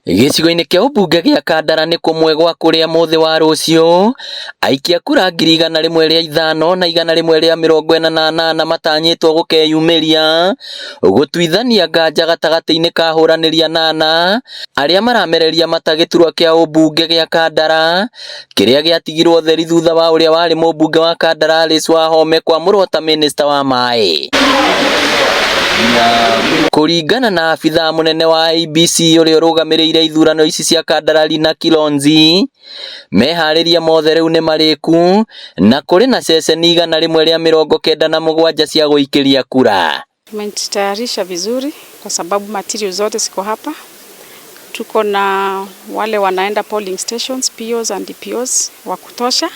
Gĩcigo-inĩ kĩa ũmbunge gĩa Kandara nĩ kũmwe gwa kũrĩa mũthĩ wa rũciũ aikia kura 105,148 matanyĩtwo gũkeyumĩria gũtuithania nganja gatagatĩ-inĩ ka ahũranĩri anana arĩa maramereria mata gĩturwa kĩa ũmbunge gĩa Kandara kĩrĩa gĩatigirwo ũtheri thutha wa ũrĩa warĩ mũmbunge wa Kandara Alice Wahome kwamũrwo ta mĩnĩsta wa maĩ. Kũringana na abithaa mũnene wa IEBC ũrĩa ũrũgamĩrĩire ithurano ici cia Kandara Lina Kilonzi, meharĩria mothe rĩu nĩ marĩku na kũrĩ na ceceni 197 cia gũikĩria kura. Tumejitayarisha vizuri kwa sababu material zote ziko hapa. Tuko na wale wanaenda polling stations, POs and DPOs wa kutosha.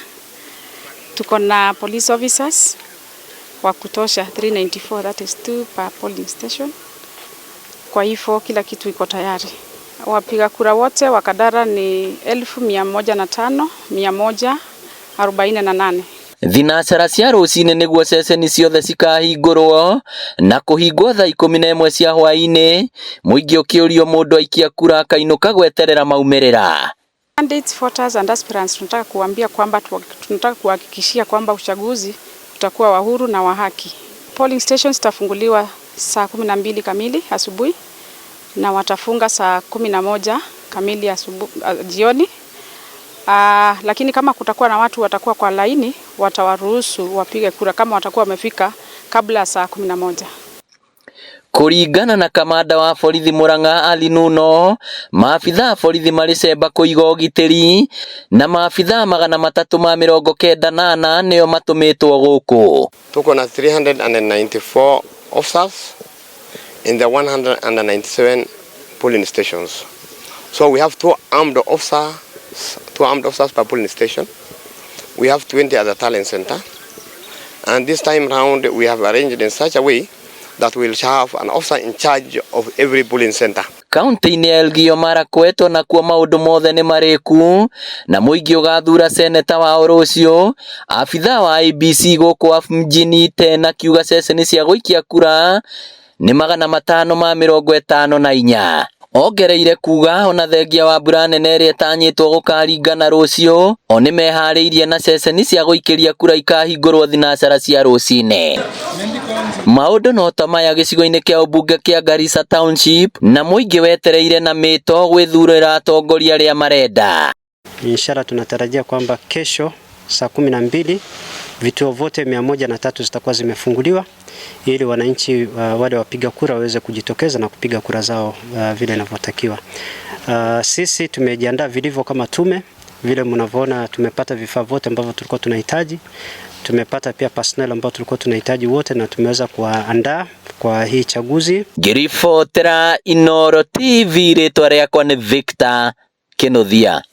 Tuko na police officers wa kutosha 394, that is two per polling station. Kwa hivyo kila kitu iko tayari. Wapiga kura wote wa Kandara ni 105,148. Thinacara cia rũcinĩ nĩguo ceceni ciothe cikahingũrwo na kũhingwo thaa 11 cia hwaĩ-inĩ mũingĩ ũkĩũrio mũndũ aikia kura akainũka gweterera maumĩrĩra. Candidates, voters and aspirants tunataka kuambia kwamba tunataka kuhakikishia kwamba uchaguzi utakuwa wa huru na wa haki. Polling stations zitafunguliwa saa 12 kamili asubuhi na watafunga saa 11 kamili asubuhi, jioni. Lakini kama kutakuwa na watu watakuwa kwa laini, watawaruhusu wapige kura kama watakuwa wamefika kabla saa 11. Kũringana na kamanda wa borithi Murang'a Ali Nuno, maabithaa a borithi marĩ cemba kũiga ũgitĩri na maabithaa 394 nĩo matũmĩtwo gũkũ. Tuko na 394 officers in the 197 polling stations. So we have two armed officers per polling station. We have 20 at the talent center. And this time round we have arranged in such a way that we'll have an officer in charge of every polling center. Kaunti-inĩ ya Elgeyo Marakwet onakuo maũndũ mothe nĩ marĩku na mũingĩ ũgathura seneta wao rũciũ. Abithaa wa IEBC gũkũ mjini tena akiuga ceceni cia gũikia kura nĩ 554. Ongereire kuga ona thengia wa mbura nene ĩrĩa ĩtanyĩtwo gũkaringana rũciũ o nĩmeharĩirie na ceceni cia gũikĩria kura ikahingũrwo thinacara cia rũcinĩ. Maũndũ no ta maya gĩcigo-inĩ kĩa ũmbunge kĩa Garissa Township na mũingĩ wetereire na mĩto gwĩthurĩra atongoria arĩa marenda. Inshallah tunatarajia kwamba kesho saa 12 vituo vyote 103 zitakuwa zimefunguliwa ili wananchi wale wapiga kura waweze kujitokeza na kupiga kura zao vile inavyotakiwa. Sisi tumejiandaa vilivyo kama tume, vile mnavyoona tumepata vifaa vyote ambavyo tulikuwa tunahitaji. Tumepata pia personnel ambao tulikuwa tunahitaji wote na tumeweza kuwaandaa kwa hii chaguzi. Ngĩribotera Inooro TV rĩtwa rĩakwa nĩ Victor Kinuthia.